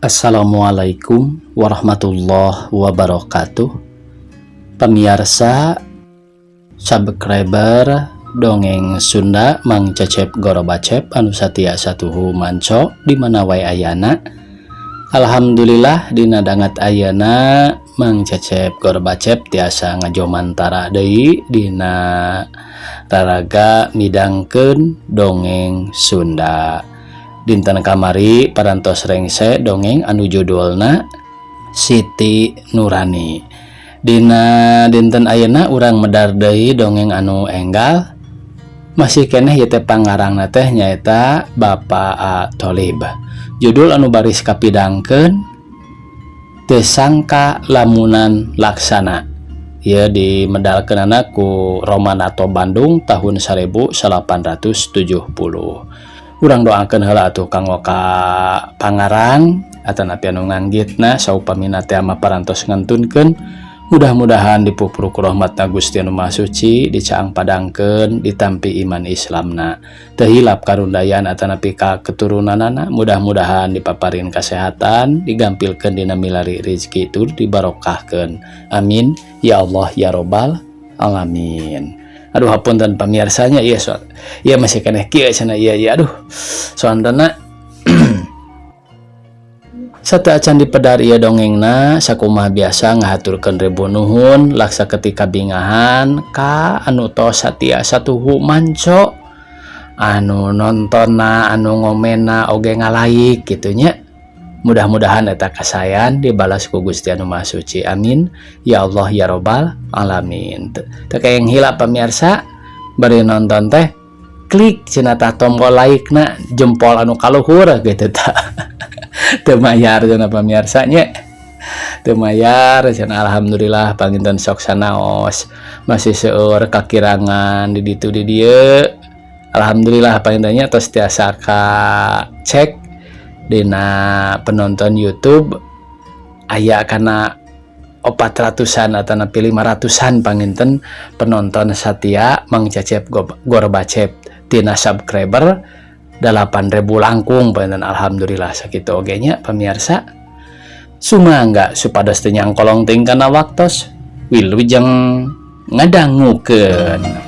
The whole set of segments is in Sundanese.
Assalamualaikum warahmatullahi wabarakatuh. Pemirsa, subscriber Dongeng Sunda Mang Cecep Gorobacep anu satia satuhu manco di mana wae ayana. Alhamdulillah, dina danget ayana Mang Cecep Gorobacep tiasa ngajomantara deui dina raraga midangkeun dongeng Sunda. Dinten kamari parantos rengse dongeng anu judulna Siti Nurani. Dina dinten ayeuna urang medar deui dongeng anu enggal, masih keneh ieu teh pangarangna teh nyaeta Bapak A. Tholib. Judul anu baris kapidangkeun, Teu Sangka Lamunan Laksana. Ieu dimedalkeunana ku Romanato Bandung tahun 1870. Urang doakeun heula atuh kanggo ka pangarang atanapi anu nganggitna, saupamina teh mah parantos ngantunkeun, mudah-mudahan dipupur ku rahmatna Gusti Anu Maha Suci, dicaang padangkeun, ditampi iman Islamna, teu hilap karundayan atanapi ka keturunanana, mudah-mudahan dipaparin kesehatan, digampilkeun dina milari rezeki, tur dibarokahkeun. Amin ya Allah ya robbal alamin. Aduh, hapunten pamiarsanya, iya so iya masih keneh kieu cenah, iya iya. Aduh, soantana sateuacan dipedar ieu dongengna, sakumaha biasa ngahaturkeun ribu nuhun laksa ketika bingahan ka anu tos satia satuhu manco, anu nontonna, anu ngomena oge ngalaik kitu nya. Mudah-mudahan eta kasayan dibalas ku Gusti Anu Maha Suci. Amin ya Allah ya robbal alamin. Teu kenging hilap pamirsa, bari nonton teh klik cenah tah tombol like na, jempol anu kaluhur gitu tah. Teu mayar cenah pamirsa nya, teu mayar cenah. Alhamdulillah panginten sok sanaos masih seueur kakirangan di ditu di dieu. Alhamdulillah panginten nya tos tiasa ka cek dina penonton YouTube aya kana 400-an atau nepi 500-an panginten penonton setia Mang Cecep Gorbacep, tina subscriber 8000 langkung panginten. Alhamdulillah sakitu oge nya pamirsa. Sumangga supados teu nyangkolong teuing kana waktos, wilujeng ngadangukeun.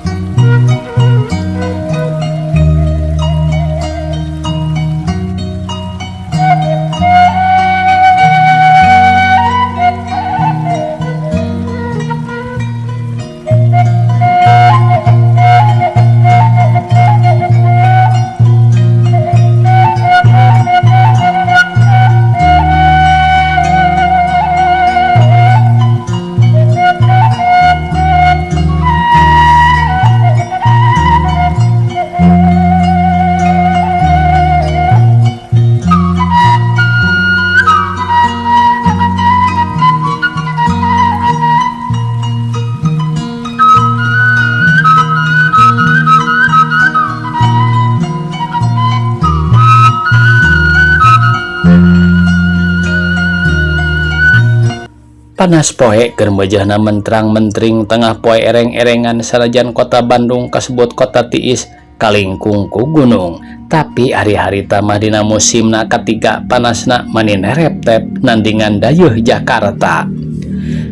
Panas poe keur meujeuhna mentrang-mentring, tengah poe ereng-erengan. Sanajan kota Bandung kasebut kota tiis, kalingkung ku gunung, tapi hari-hari mah dina musimna katiga panasna mani nerep-tep nandingan dayeuh Jakarta.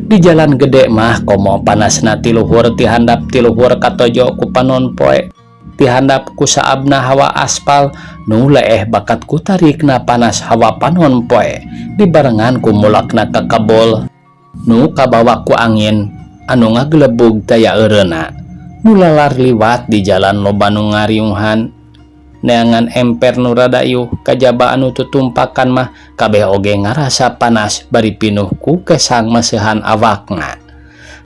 Di jalan gede mah komo panasna tiluhur tihandap tiluhur katojo ku panon poe, tihandap ku saabna hawa aspal nu leeh bakat ku tarikna panas hawa panon poe, dibarengan ku mulakna kakebol nu kabawa ku angin anu ngagelebug taya eureuna. Nu lalar liwat di jalan loba nu ngariuhan neangan emper nu rada iuh, kajaba anu tutumpakan mah kabeh oge ngarasa panas bari pinuh ku kesang meseuhan awakna.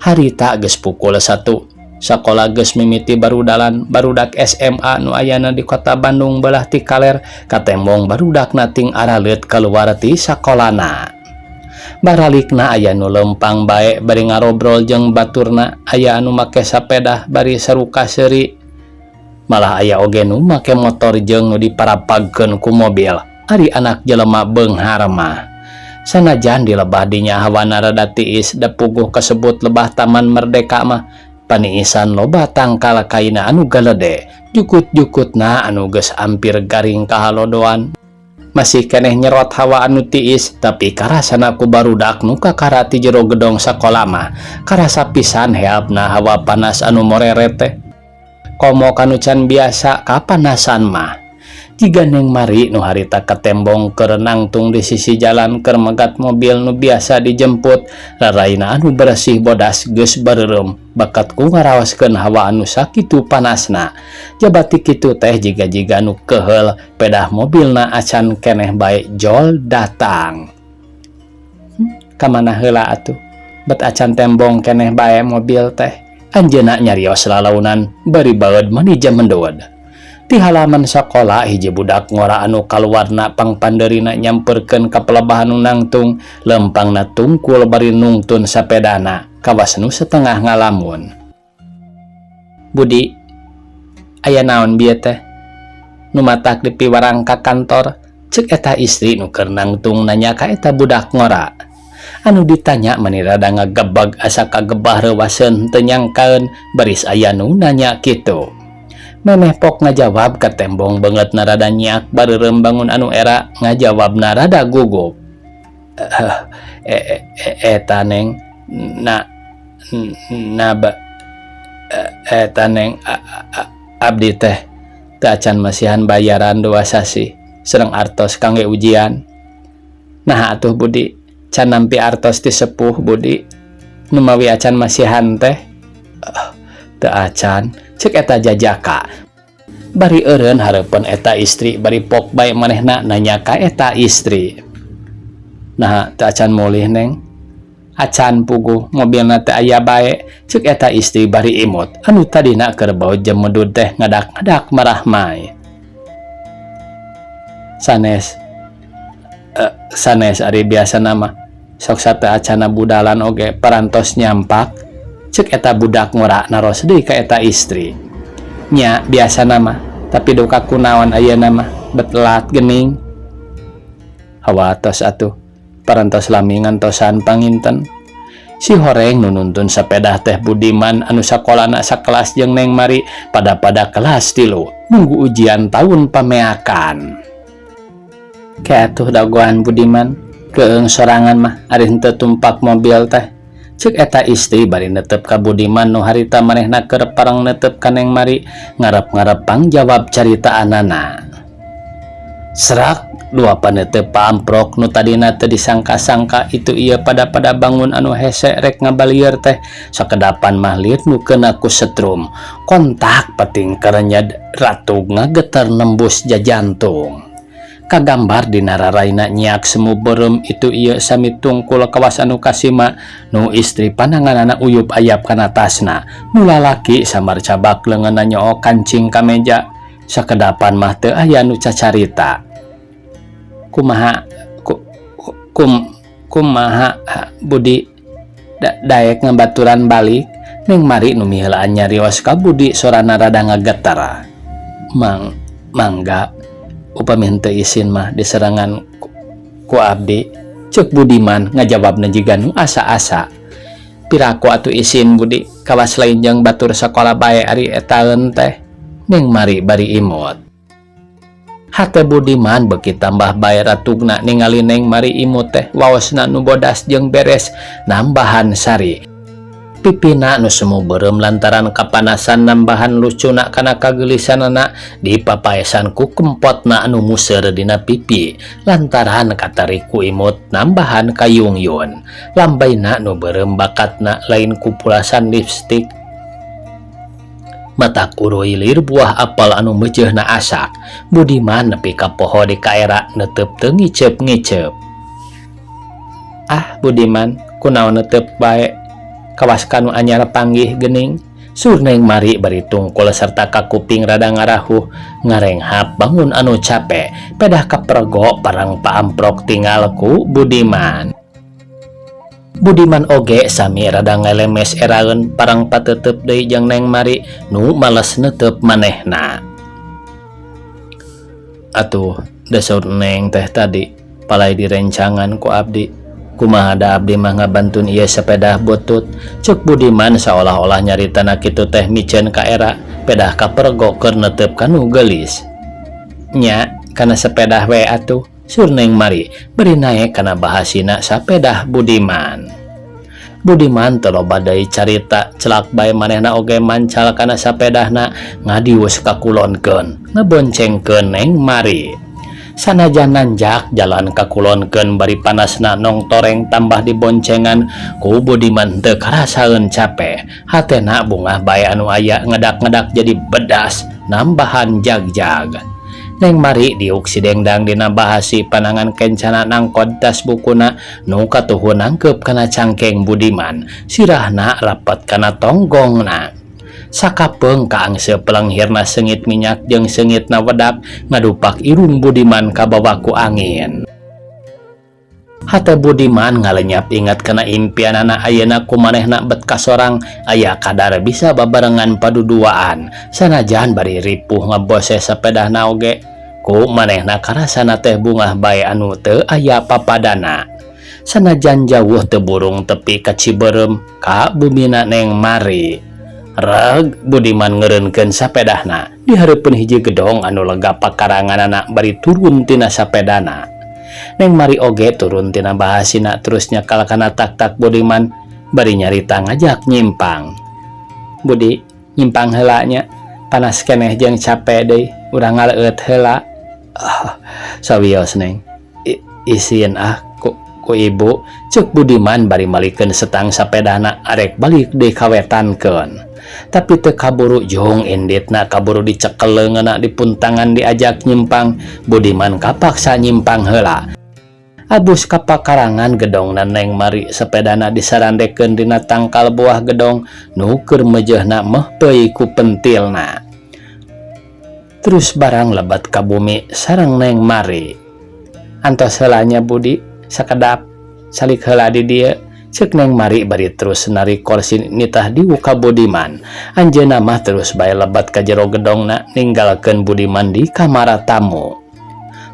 Harita geus pukul 1, sakola geus mimiti barudalan. Barudak SMA nu ayana di kota Bandung belah ti kaler katembong barudakna ting araleut keluar ti sakolana. Baralikna aya nu lempang bae bari ngarobrol jeung baturna, aya anu make sapeda bari saruka seuri, malah aya oge nu make motor jeung nu diparapagkeun ku mobil. Ari anak jelema beunghar mah sanajan di lebah dinya hawana rada tiis, da puguh kasebut lebah Taman Merdeka mah paniisan loba tangkal kaina anu galede, jukut-jukutna anu geus ampir garing kahalodoan. Masih keneh nyerot hawa anu tiis, tapi karasana ku barudak nu kakara ti jero gedong sakola mah karasa pisan heapna hawa panas anu moreret teh. Komo kanu can biasa kapanasan mah. Jiga Neng Mari nu harita katembong keur nangtung di sisi jalan keur megat mobil nu biasa dijemput, raraina anu beresih bodas geus bareureum bakat ku ngaraoskeun hawa anu sakitu panasna. Jabati kitu teh jiga-jiga nu keheul pedah mobilna acan keneh bae jol datang. Kamana heula atuh? Bet acan tembong keneh bae mobil teh. Anjeunna nyarios lalaunan bari baeud mani jamendud. Ti halaman sakola hiji budak ngora anu kaluarna pangpandeurina nyamperkeun ka pelebahan nu nangtung, lempangna tungkul bari nungtun sapedana kawas nu setengah ngalamun. Budi, aya naon bieu teh? Nu matak dipiwarang ka kantor, ceuk eta istri nu keur nangtung nanya ka eta budak ngora. Anu ditanya mani rada ngagebeg asa kagebah reuwaseun teu nyangkaeun baris aya nu nanya kitu. Memeh pok ngajawab katembong beungeutna rada nyiak bareureum bangun anu era ngajawabna rada gugup. Eta neng na na ba eta neng abdi teh teu acan masihan bayaran 2 sasih sareng artos kangge ujian. Naha atuh Budi can nampi artos ti sepuh Budi nu mawi acan masihan teh. Teu acan ceuk eta jajaka. Bari eureun hareupeun eta istri bari pok bae manehna nanya ka eta istri. Naha teu acan mulih neng? Acan puguh mobilna teh aya bae ceuk eta istri bari imut anu tadina keur baut jemedud teh ngadak-ngadak marahmai. Sanes sanes ari biasana mah sok sateu acana budalan oge parantos nyampak ceuk eta budak ngora naros deui ka eta istri. Nya biasana mah tapi duka kunaon ayeuna mah betelat gening. Hawa tos atuh parantos lami ngantosan panginten. Si horeng nu nuntun sapedah teh Budiman anu sakolana sakelas jeung Neng Mari pada-pada kelas 3 nunggu ujian tahun pameakan. Ke atuh dagoan Budiman keung sorangan mah ari henteu tumpak mobil teh. Ceuk eta istri bari netep ka Budiman nu harita manehna keur parang netep ka Neng Mari ngarep-ngarep pangjawab caritaanana. Serak dua panetep paamprok nu tadina teu disangka-sangka itu ieu pada-pada bangun anu hese rek ngabalieur teh sakedapan mah lieur nu keuna ku setrum kontak peting kerenyed ratug ngageter nembus jajantung. Kagambar dina raraina nyiak semu beureum itu ieu sami tungkul kawas anu kasima nu istri pananganana uyup ayap kana tasna nu lalaki samar cabak leungeunna nyook kancing ka meja sakedapan mah teu aya nu cacarita. Kumaha kumaha Budi daek ngabaturan balik Neng Mari nu miheulaan nyarios ka Budi sorana rada ngagetar. Mangga upami henteu isin mah diserangan ku abdi ceuk Budiman ngajawabna jiga nu asa-asa. Piraku atuh isin Budi kawas lain jeung batur sakola bae ari etaeun teh. Neng Mari bari imut. Hate Budiman beuki tambah bae ratugna ningali Neng Mari imut teh waosna nu bodas jeung beres nambahan sari. Pipina nu semu beureum lantaran kapanasan nambahan lucuna kana kageulisanana dipapaesan ku kempotna anu museur dina pipi lantaran katarik ku imut nambahan kayungyun. Lambaina nu beureum bakatna lain ku pulasan lipstik. Mata kuruy lir buah apel anu meuceurna asak. Budiman nepi ka poho di kaera netep teu ngiceup-ngiceup. Ah Budiman kunaon netep bae kawas kanu anyar panggih gening. Sur Neng Mari bari tungkul serta kakuping rada ngarahuh ngarenghap bangun anu cape pedah kapergo parang paamprok tinggal ku Budiman. Budiman oge sami rada ngelemes eraeun parang patetep deui jeung Neng Mari nu males netep manehna. Atuh dasar Neng teh tadi palai direncangan ku abdi. Kumaha da abdi mah ngabantun ieu sepeda butut ceuk Budiman saolah-olah nyaritana kitu teh miceun ka era pedah kapergo keur netep kanu geulis. Nya kana sepeda we atuh Sur Neng Mari bari naek kana bahasina sapedah Budiman. Budiman teu loba deui carita celak bae manehna oge mancal kana sapedahna ngadius kakulonkeun ngeboncengkeun Neng Mari. Sanajan nanjak jalan kakulonkeun bari panasna nongtoreng tambah diboncengan ku Budiman teu karasaeun cape. Hatena bungah bae anu aya ngedak-ngedak jadi bedas nambahan jagjag. Neng Mari diuk sidengdang dina bahasi panangan kencana nangkod tas bukuna nu katuhu nangkep kana cangkeng Budiman sirahna rapat kana tonggongna. Sakapeung kaangse pelenghirna seungit minyak jeung seungitna wedak ngadupak irung Budiman kabawa ku angin. Hate Budiman ngalenyap ingat kana impianana ayeuna ku manehna bet kasorang aya kadar bisa babarengan paduduaan sanajan bari ripuh ngebose sapedahna oge ku manehna karasana teh bungah bae anu teu aya papadana. Sanajan jauh teu burung tepi ka Cibeureum ka bumina Neng Mari. Reg Budiman ngeureunkeun sapedahna di hareupeun hiji gedong anu lega pakaranganana bari turun tina sapedana. Neng Mari oge turun tina bahasina terus nyekal kana tak-tak Budiman bari nyarita ngajak nyimpang. Budi nyimpang heula nya panas keneh jeung cape deui urang ngaleueut heula. Ah, sawios Neng. Isin ah ku ibu ceuk Budiman bari malikeun setang sapedana arek balik deui kawetankeun. Tapi teu kaburu jung inditna kaburu dicekel leungeunna dipuntangan diajak nyimpang Budiman kapaksa nyimpang heula. Abus ka pakarangan gedongna Neng Mari sepedana disarandekeun dina tangkal buah gedong nu keur meujeuhna mehpeuy ku pentilna. Terus barang lebat ka bumi sareng Neng Mari. Antos heula nya Budi sakedap salik heula di dieu ceuk Neng Mari bari terus narik korsi nitah diuk ka Budiman. Anjeunna mah terus bae lebat ka jero gedongna ninggalkeun Budiman di kamar tamu.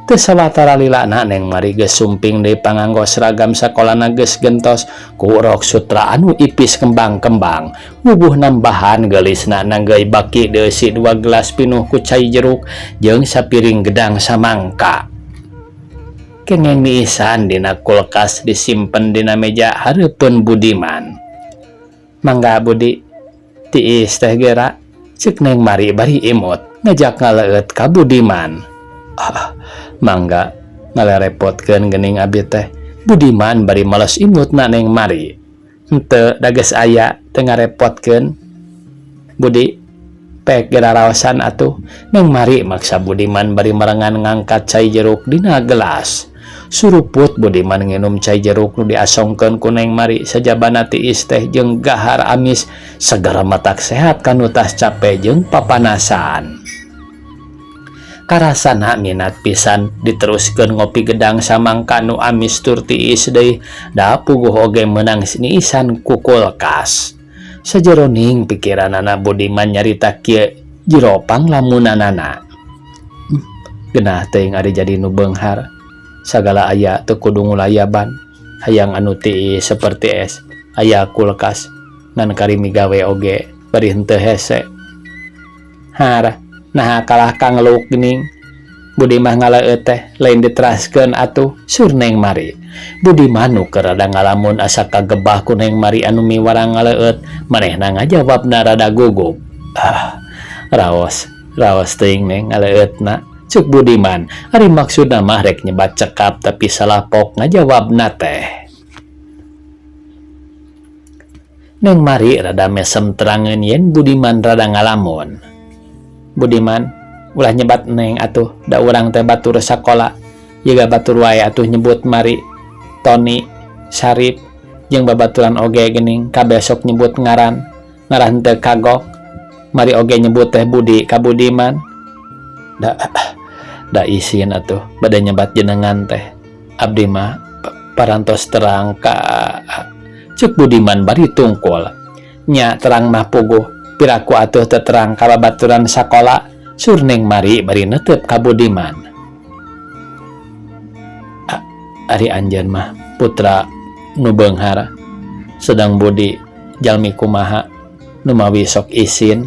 Teu sawatara lilana Neng Mari geus sumping deui panganggo seragam sakolana geus gentos ku rok sutra anu ipis kembang-kembang. Bubuh nambahan geulisna nanggeuy baki deusi 2 gelas pinuh ku cai jeruk jeung sapiring gedang samangka. Kengeng niisan dina kulkas disimpen dina meja hareupeun Budiman. Mangga Budi, tiis teh gera, ceuk Neng Mari bari imut ngajak ngaleueut ka Budiman. Ah, mangga ngalerepotkeun geuning abi teh. Budiman bari males imutna Neng Mari. Henteu da geus aya teu ngarepotkeun. Budi, pek gera raosan atuh. Neng Mari maksa Budiman bari merengan ngangkat cai jeruk dina gelas. Suruput Budiman nginum cai jeruk nu diasongkeun ku Neng Mari sajabana tiis teh jeung gahar amis segera matak sehat kanu tas cape jeung papanasan. Karasana minat pisan diteruskeun ngopi gedang samangka nu amis tur tiis deui da puguh oge meunang niisan ku kulkas. Sajeroning pikiranana Budiman nyarita kieu jero panglamunanana. Genah teuing ari jadi nu beunghar. Sagala aya teu kudu ngulayaban. Hayang anu tiis seperti es, aya kulkas ngan kari migawe oge bari henteu hese. Har, naha kalah ka ngeluk geuning. Budi mah ngaleueut teh lain diteraskeun atuh sur Neng Mari. Budiman nu keur rada ngalamun asa kagebah ku Neng Mari anu miwarang ngaleueut, manehna ngajawabna rada gugup. Ah, raos, raos teuing Neng ngaleueutna. Ceuk Budiman, ari maksudna mah rek nyebat cekap tapi salah pok ngajawabna teh. Neng Mari rada mesem terangeun yen Budiman rada ngalamun. Budiman, ulah nyebat Neng atuh, da urang teh batur sakola. Jiga batur wae atuh nyebut Mari, Tony, Sarip, jeung babaturan oge geuning kabeh sok nyebut ngaran, ngaran teu kagok. Mari oge nyebut teh Budi ka Budiman. Da, da isin atuh bade nyebat jenengan teh. Abdi mah parantos terang ka ceuk Budiman bari tungkul. Nya terang mah puguh, piraku atuh teu terang ka babaturan sakola. Sur Neng Mari bari netep ka Budiman. Ari anjeun mah putra nu beunghar, sedang Budi jalmi kumaha numawi sok isin.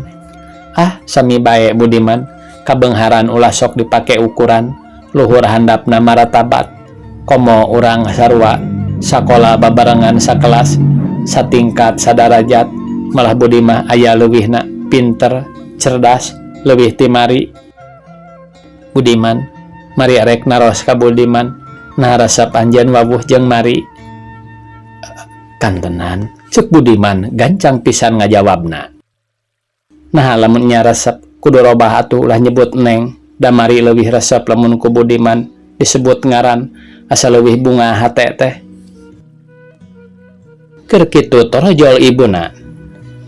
Ah, sami bae Budiman, kabeungharan ulah sok dipake ukuran. Luhur handapna maratabat komo urang sarua sakola babarengan sakelas satingkat sadarajat malah Budi mah aya leuwihna pinter cerdas leuwih ti Mari. Budiman, Mari arek naros ka Budiman nah resep anjeun wawuh jeung Mari. Kantenan, cek Budiman gancang pisan ngajawabna. Naha lamun nya resep kudu robah atuh ulah nyebut Neng, da Mari leuwih resep lamun ku Budiman disebut ngaran asa leuwih bungah hate teh. Keur kitu torojol ibuna.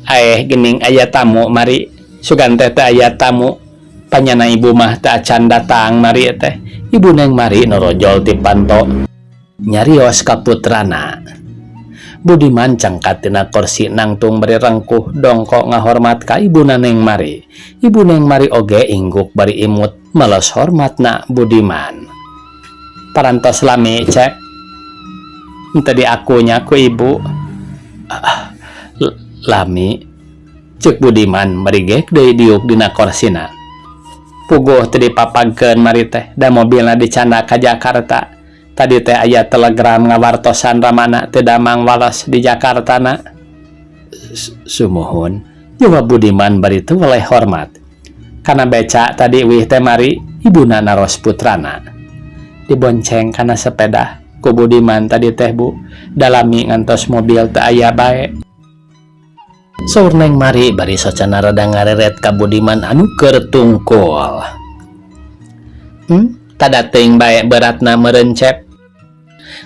Aeh geuning aya tamu Mari, sugan teh teu aya tamu, panyana ibu mah teu acan datang Mari teh, ibu Neng Mari norojol ti panto nyarios ka putrana. Budiman cangkat tina korsi nangtung bari rengkuh dongko ngahormat ka ibuna Neng Mari. Ibu Neng Mari oge ingguk bari imut males hormatna Budiman. Parantos lami cek. Henteu diaku nya ku ibu. Lami cek Budiman bari gek deui diuk dina korsina. Puguh teu dipapagkeun Mari teh da mobilna dicandak ka Jakarta. Tadi teh aya telegram ngawartosan ramana teu damang wales di Jakartana. Sumuhun, jawab Budiman bari teu weleh hormat. Kana beca tadi wih teh Mari, ibuna naros putrana. Dibonceng kana sepeda ku Budiman tadi teh bu, da lami ngantos mobil teu aya bae. Saur Neng Mari bari socana rada ngareret ka Budiman anu keur tungkul. Tada teuing bae beratna meureun cep.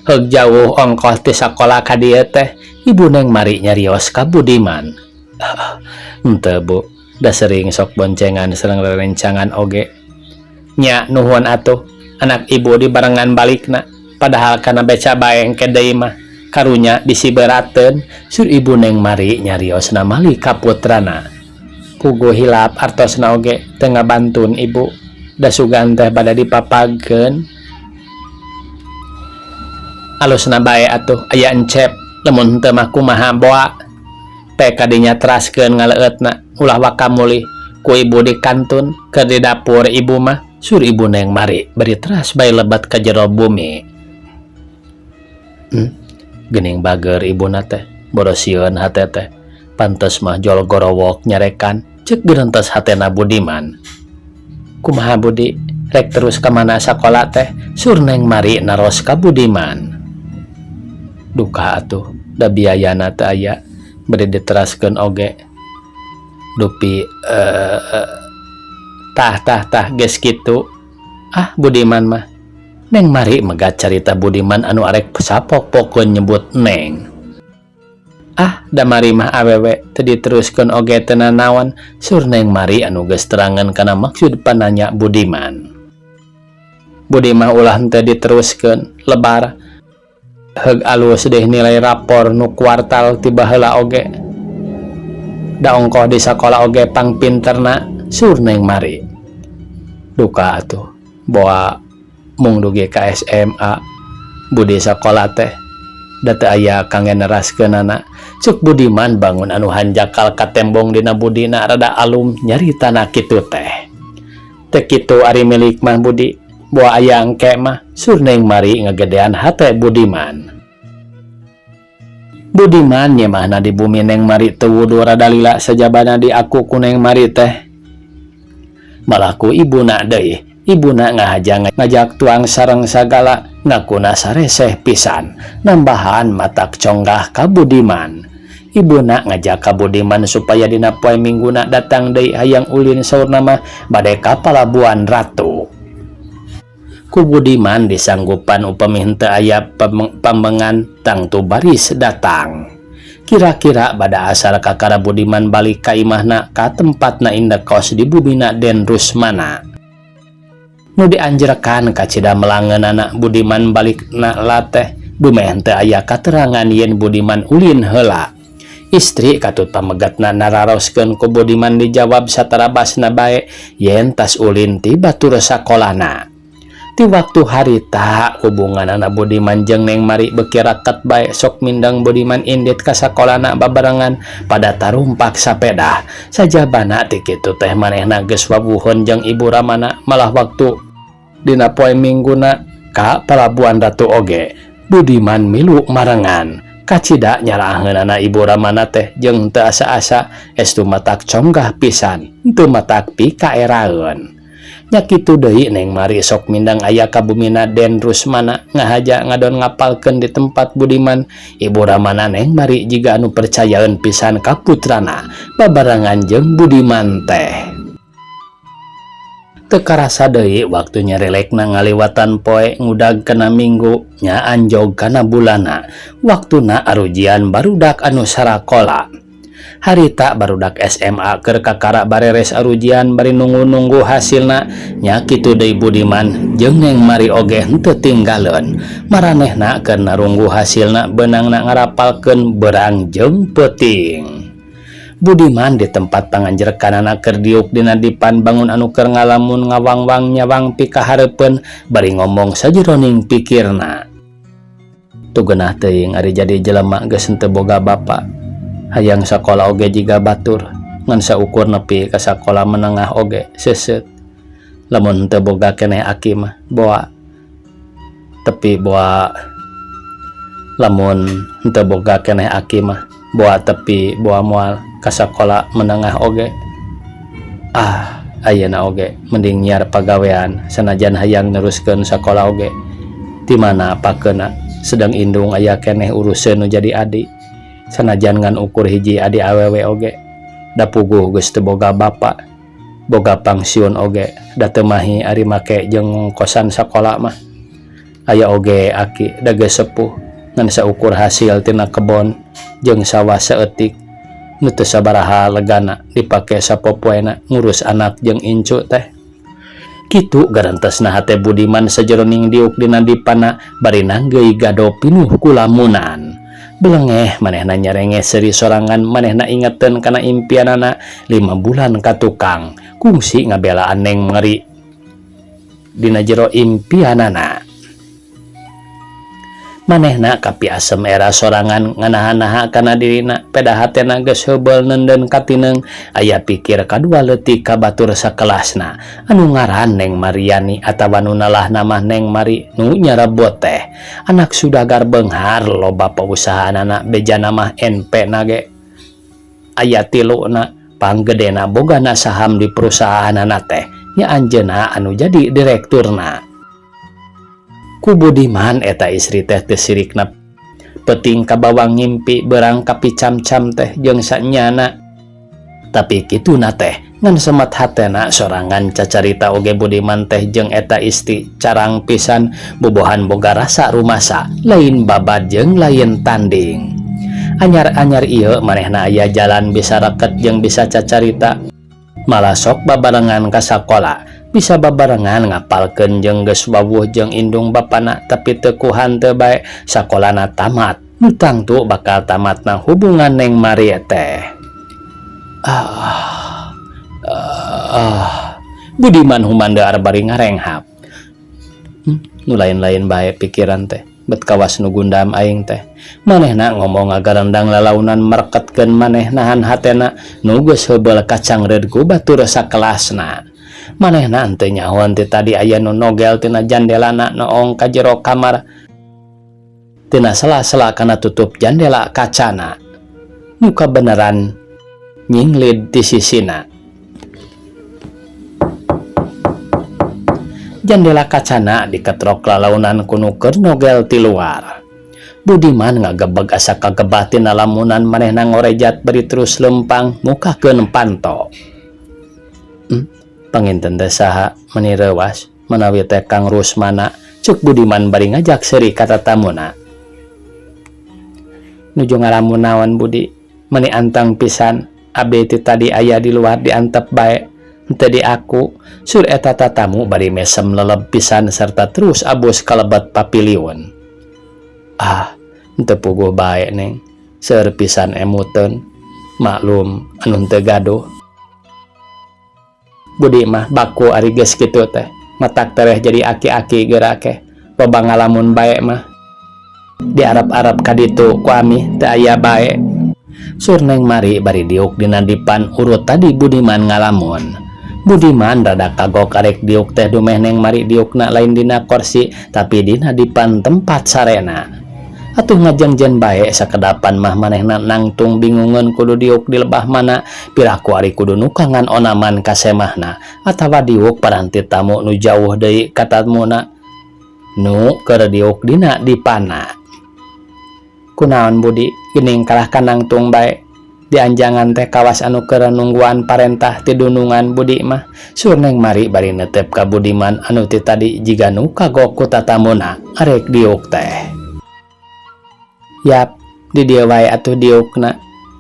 Heug jauh ongkoh ti sakola ka dieu teh, ibu Neng Mari nyarios ka Budiman. Henteu bu, da sering sok boncengan sareng rerencangan oge. Nya nuhun atuh, anak ibu dibarengan balikna, padahal kana beca bae engke deui mah. Karunya bisi berateun, sur ibu Neng Mari nyariosna mali ka putrana. Puguh hilap artosna oge teu ngabantun ibu, da sugan teh bade dipapagkeun. Alusna bae atuh aya encep, lamun henteu mah kumaha boa. Pek kadinya teraskeun ngaleutna, ulah waka mulih ku ibu dikantun keur di dapur ibu mah, sur ibu Neng Mari bari teras bae lebet ka jero bumi. Geuning bager ibuna teh, borosieun hate teh. Pantes mah jol gorowok nyarekan, cek gerentes hatena Budiman. Kumaha Budi, rek terus ka mana sakola teh, sur Neng Mari naros ka Budiman. Duka atuh, da biayana teu aya, bade diteraskeun oge. Dupi tah tah tah geus kitu. Ah Budiman mah. Neng Mari megat carita Budiman anu arek sapok-pokeun nyebut Neng. Ah, da Mari mah awewe teu diteruskeun oge teu nanaon, sur Neng Mari anu geus terangan kana maksud pananya Budiman. Budi mah ulah henteu diteruskeun, lebar. Heug alus deh nilai rapor nu kuartal ti baheula oge. Da ongkoh di sakola oge pangpinterna, sur Neng Mari. Duka atuh, boa mung dugi ka SMA Budi sakola teh da teu aya kangge neraskeunana. Cuk Budiman bangun anu hanjakal katembong dina budina rada alum nyaritana kitu teh. Teu kitu ari milik mah Budi, boa aya engke mah, sur Neng Mari ngagedean hate Budiman. Budiman nyemahna di bumi Neng Mari teu wudu rada lila sajabana diaku ku Neng Mari teh. Malah ku ibuna deui, ibuna ngahaja ngajak tuang sareng sagala ngakuna sareseh pisan, nambahan matak conggah ka Budiman. Ibuna ngajak ka Budiman supaya dina poe Mingguna datang deui hayang ulin saurna mah bade ka Palabuhan Ratu. Ku Budiman disanggupan upami henteu aya pambengan tangtu baris datang. Kira-kira bada asar kakara Budiman balik ka imahna ka tempatna indekos di bumina Den Rusmana. Nu dianjrekan kacida melangeunana Budiman balikna lateh dumeh henteu aya katerangan yen Budiman ulin heula. Istri katut pamegatna nararoskeun ku Budiman dijawab satarabasna bae yen tas ulin ti batur sakolana. Ti waktu harita hubunganana Budiman jeung Neng Mari beuki raket bae sok mindeng Budiman indit ka sakolana babarengan pada tarumpak sapeda. Sajabana ti kitu teh manehna geus wawuhun jeung ibu ramana malah waktu Dina poe Mingguna ka Palabuhan Ratu oge Budiman milu marengan. Kacida nyaraaheunana ibu ramana teh jeung teu asa-asa estu matak conggah pisan teu matak pikaeraeun. Nya kitu deui Neng Mari sok mindang aya ka bumina Den Rusmana ngahaja ngadon ngapalkeun di tempat Budiman. Ibu ramana Neng Mari jiga anu percayaeun pisan ka putrana babarengan jeung Budiman teh. Teu karasa deui waktu nyerelekna ngaliwatan poe ngudag kana minggu nya anjog kana bulanna waktuna arujian barudak anu sarakola. Harita barudak SMA keur kakara bareres arujian bari nunggu-nunggu hasilna nya kitu deui Budiman jeung Neng Mari oge henteu tinggaleun maranehna keur narunggu hasilna beunangna ngarapalkeun beurang jeung peuting. Budiman di tempat panganjerkanana keur diuk dina dipan bangun anu keur ngalamun ngawangwang nyawang pikahareupeun bari ngomong sajeroning pikirna. Teu geunah teuing ari jadi jelema geus henteu boga bapa. Hayang sakola oge jiga batur ngan saukur nepi ka sakola menengah oge seuseut. Lamun henteu boga keneh aki mah boa tepi boa lamun henteu boga keneh aki mah boa tepi boa moal ka sakola menengah oge. Ah, ayeuna oge mending nyiar pagawean sanajan hayang neruskeun sakola oge. Ti mana pakeuna sedang indung aya keneh uruseun nu jadi adi. Sanajan ngan ukur hiji adi awewe oge da puguh geus teu boga bapa. Boga pangsiun oge da teu mahi ari make jeung kosan sakola mah. Aya oge aki da geus sepuh ngan saukur hasil tina kebon jeung sawah saeutik nu teu sabaraha legana dipake sapopoena ngurus anak jeung incu teh. Kitu garantesna hate Budiman sajeroning diuk dina dipana bari nanggeui gado pinuh kulamunan. Belengeh manehna nyarenge seuri sorangan manehna ingeteun kana impianana 5 bulan ka tukang kungsi ngabelaan Neng Mari dina jero impianana. Manehna kapiasem era sorangan nganaha-naha kana dirina peda hatena geus heubeul neundeun katineng aya pikir kadua leutik ka batur sakelasna anu ngaran Neng Mariani atawa nu nalahna mah Neng Mari nu nyarebot teh anak sudagar beunghar loba pausahaanana bejana mah NP na ge aya tiluna panggedena bogana saham di perusahaanana teh nya anjeunna anu jadi direkturna. Ku Budiman eta istri teh teu sirikna peuting kabawa ngimpi beurang kapicam-cam teh jeung sanyana. Tapi kituna teh ngan semat hatena sorangan cacarita oge Budiman teh jeung eta istri carang pisan bobohan boga rasa rumasa lain babad jeung lain tanding. Anyar-anyar ieu manehna aya jalan bisa reket jeung bisa cacarita malah sok babarengan ka sakola bisa babarengan ngapalkeun jeung geus wawuh jeung indung bapana tapi teu kuhan teu bae sakolana tamat nu tangtu bakal tamatna hubungan Neng Mari teh. Budiman humandear bari ngarenghap. Nu lain-lain bae pikiran teh bet kawas nu gundam aing teh. Manehna ngomong ngagarendang lalaunan mereketkeun maneh nahan hatena nu geus heubeul kacangreud ku batur sakelasna. Manehna henteu nyahoan ti tadi aya nu nogel tina jandelana noong ka jero kamar tina sela-sela kana tutup jandela kacana. Nu kabeneran nyinglid ti sisina. Jandela kacana diketrok lalaunan ku nu keur nogel ti luar. Budiman ngagebeg asa kagebah tina lamunan manehna ngorejat bari terus lempang mukakeun panto. Panginten teh saha meuni reuas manawi teh Kang Rusmana ceuk Budiman bari ngajak seuri ka tatamuna. Nuju ngalamun naon Budi meuni anteng pisan abdi ti tadi aya di luar diantep bae henteu di aku sur eta tatamu bari mesem leleb pisan serta terus abus kalebet papiliun. Ah, henteu puguh bae Neng seueur pisan emuteun maklum anu henteu gaduh. Budi mah baku ari geus kitu teh matak tereh jadi aki-aki geura keh loba ngalamun bae mah diarap-arap ka ditu ku ami teu aya bae. Sur Neng Mari bari diuk dina dipan urut tadi Budiman ngalamun. Budiman rada kagok arek diuk teh dumeh Neng Mari diukna lain dina korsi tapi dina dipan tempat sarena. Atuh ngajengjen bae sakedapan mah manehna nangtung bingungeun kudu diuk di lebah mana, piraku ari kudu nukangan onaman ka semahna atawa diuk paranti tamu nu jauh deui ka tamuna nu keur diuk dina dipana. Kunaon Budi geuning kalah ka nangtung bae? Dianjangan teh kawas anu keur nungguan parentah ti dunungan Budi mah, sur Neng Mari bari netep ka Budiman anu ti tadi jiga nu kagok ku tatamuna arek diuk teh. Yap, di dieu wae atuh diukna,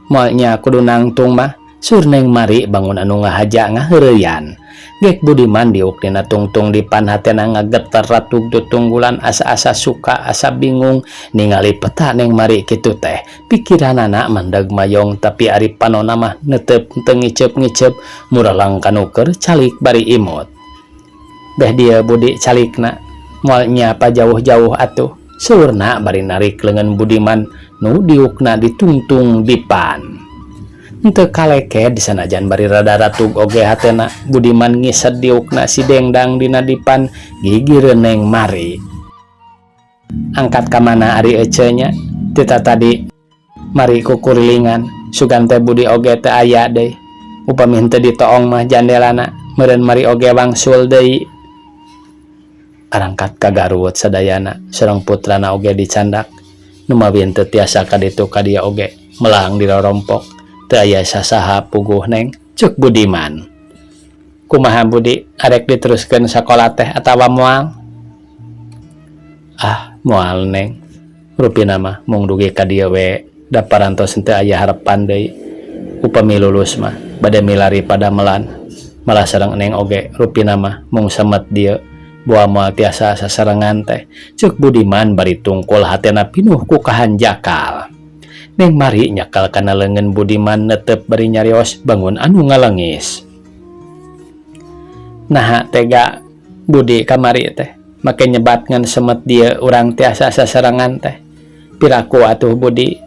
moal nya kudu nangtung mah, sur Neng Mari bangun anu ngahaja ngaheureyan. Gek Budiman diuk dina tungtung dipan hatena ngageter ratug tutunggulan asa-asa suka asa bingung ningali peta Neng Mari kitu teh. Pikiranana mandeg mayong tapi ari panona mah netep teu ngiceup-ngiceup muralang kanu keur calik bari imut. Beh dieu Budi calikna, moal nya pajauh-jauh atuh, saurna bari narik leungeun Budiman nu diukna ditungtung dipan. Henteu kaleked sanajan bari rada ratug oge hatena Budiman ngised diukna si dengdang dina dipan gigireun Neng Mari. Angkat ka mana ari ece nya? Ti tatadi Mari kukurilingan sugan teh Budi oge teu aya deui. Upami henteu ditoong mah jandelana meureun Mari oge wangsul deui. Arangkat ka Garut sadayana sareng putrana oge dicandak. Numawi henteu tiasa ka ditu ka dieu oge melang dirorompok. Teu aya sasaha puguh Neng, cek Budiman. Kumaha Budi arek diteruskeun sakola teh atawa moal? Ah, moal Neng. Rupina mah mung dugi ka dieu we da parantos henteu aya harepan deui. Upami lulus mah bade milari padamelan. Malah sareng Neng oge rupina mah mung semet dieu boa moal tiasa sasarengan teh, cek Budiman bari tungkul hatena pinuh ku kahanjakal. Neng Mari nyakal kana leungeun Budiman netep bari nyarios bangun anu ngalengis. Naha tega Budi kamari teh make nyebat ngan semet dieu urang tiasa sasarengan teh. Piraku atuh Budi.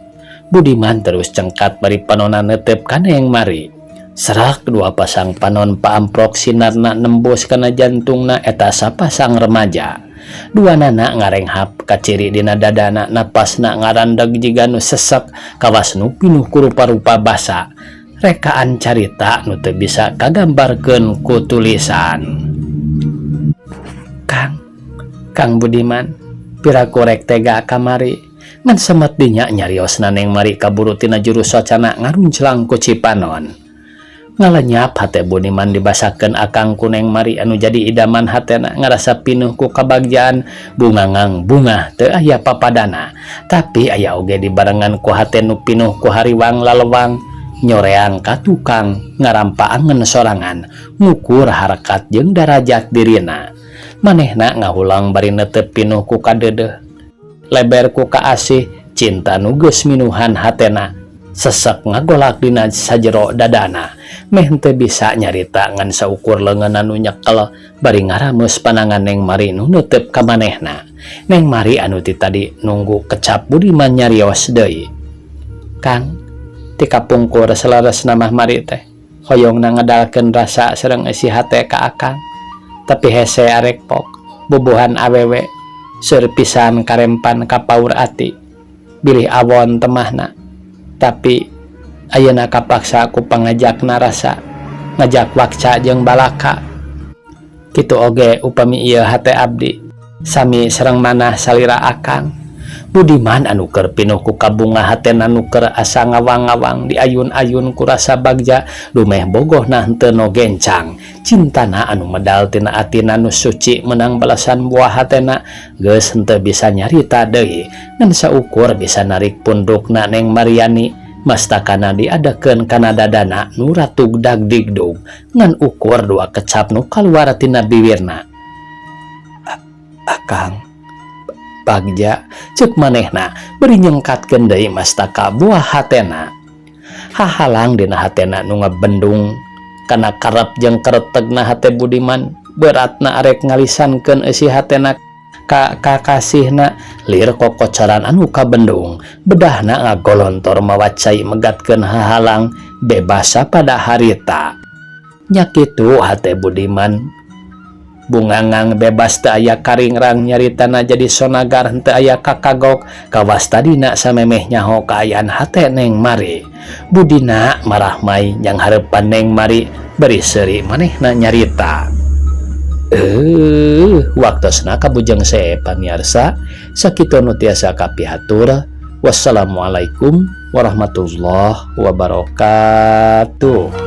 Budiman terus cengkat bari panona netep ka Neng Mari. Serak dua pasang panon paamprok sinarna nembus kana jantungna eta sapasang remaja. Dua nana ngarenghap kaciri dina dadana napasna ngarandeg jiga nu sesek kawas nu pinuh ku rupa-rupa basa. Rekaan carita nu teu bisa kagambarkeun ku tulisan. Kang, Kang Budiman, piraku rek tega kamari. Ngan semet dinya nyariosna Neng Mari kaburu tina juru socana ngarunclang ku cipanon. Ngalenyap hate Budiman dibasakeun akang ku Neng Mari anu jadi idaman hatena ngarasa pinuh ku kabagjaan bungangang bungah teu aya papadana. Tapi aya oge dibarengan ku hate nu pinuh ku hariwang lalewang nyoreang ka tukang ngarampa angen sorangan ngukur harkat jeung darajat dirina. Manehna ngahulang bari netep pinuh ku kadeudeuh leber ku kaasih cinta nu geus minuhan hatena sesek ngagolak dina sajero dadana meh henteu bisa nyarita ngan saukur leungeun anu nyekel bari ngarameus panangan Neng Mari nu neuteup ka manehna. Neng Mari anu ti tadi nunggu kecap Budiman nyarios deui. Kang, ti kapungkur saleresna mah Mari teh hoyongna ngedalkeun rasa sareng eusi hate ka akang. Tapi hese arek pok bubuhan awewe seueur pisan karempan ka paur ati bilih awon temahna. Tapi ayeuna kapaksa ku pangajakna rasa ngajak wakca jeung balaka. Kitu oge upami ieu hate abdi sami sareng manah salira akang. Budiman anu keur pinuh ku kabunga hatena nu keur asa ngawang-ngawang diayun-ayun ku rasa bagja dumeh bogohna henteu no gencang. Cintana anu medal tina atina nu suci menang balasan buah hatena geus henteu bisa nyarita deui ngan saukur bisa narik pundukna Neng Mariani mastakana diadakeun kana dadana nu ratug dagdigdug ngan ukur dua kecap nu kaluar tina biwirna. Akang bagja cek manehna bari nyengkatkeun deui mastaka buah hatena. Hahalang dina hatena nu ngabendung kana karep jeung keretegna hate Budiman beratna arek ngalisankeun eusi hatena ka kakasihna lir kokocoran anu kabendung bedahna ngagolontor mawa cai megatkeun hahalang bebas pada harita. Nya kitu hate Budiman bungangang bebas teu aya karingrang nyaritana jadi sonagar henteu aya kakagok kawas tadina samemeh nyaho kaayaan hate Neng Mari. Budina marahmai yang hareupan Neng Mari beri seuri manehna nyarita. Waktosna kabujeng see pamiarsa, sakitu nu tiasa kapihatur. Wassalamualaikum warahmatullahi wabarakatuh.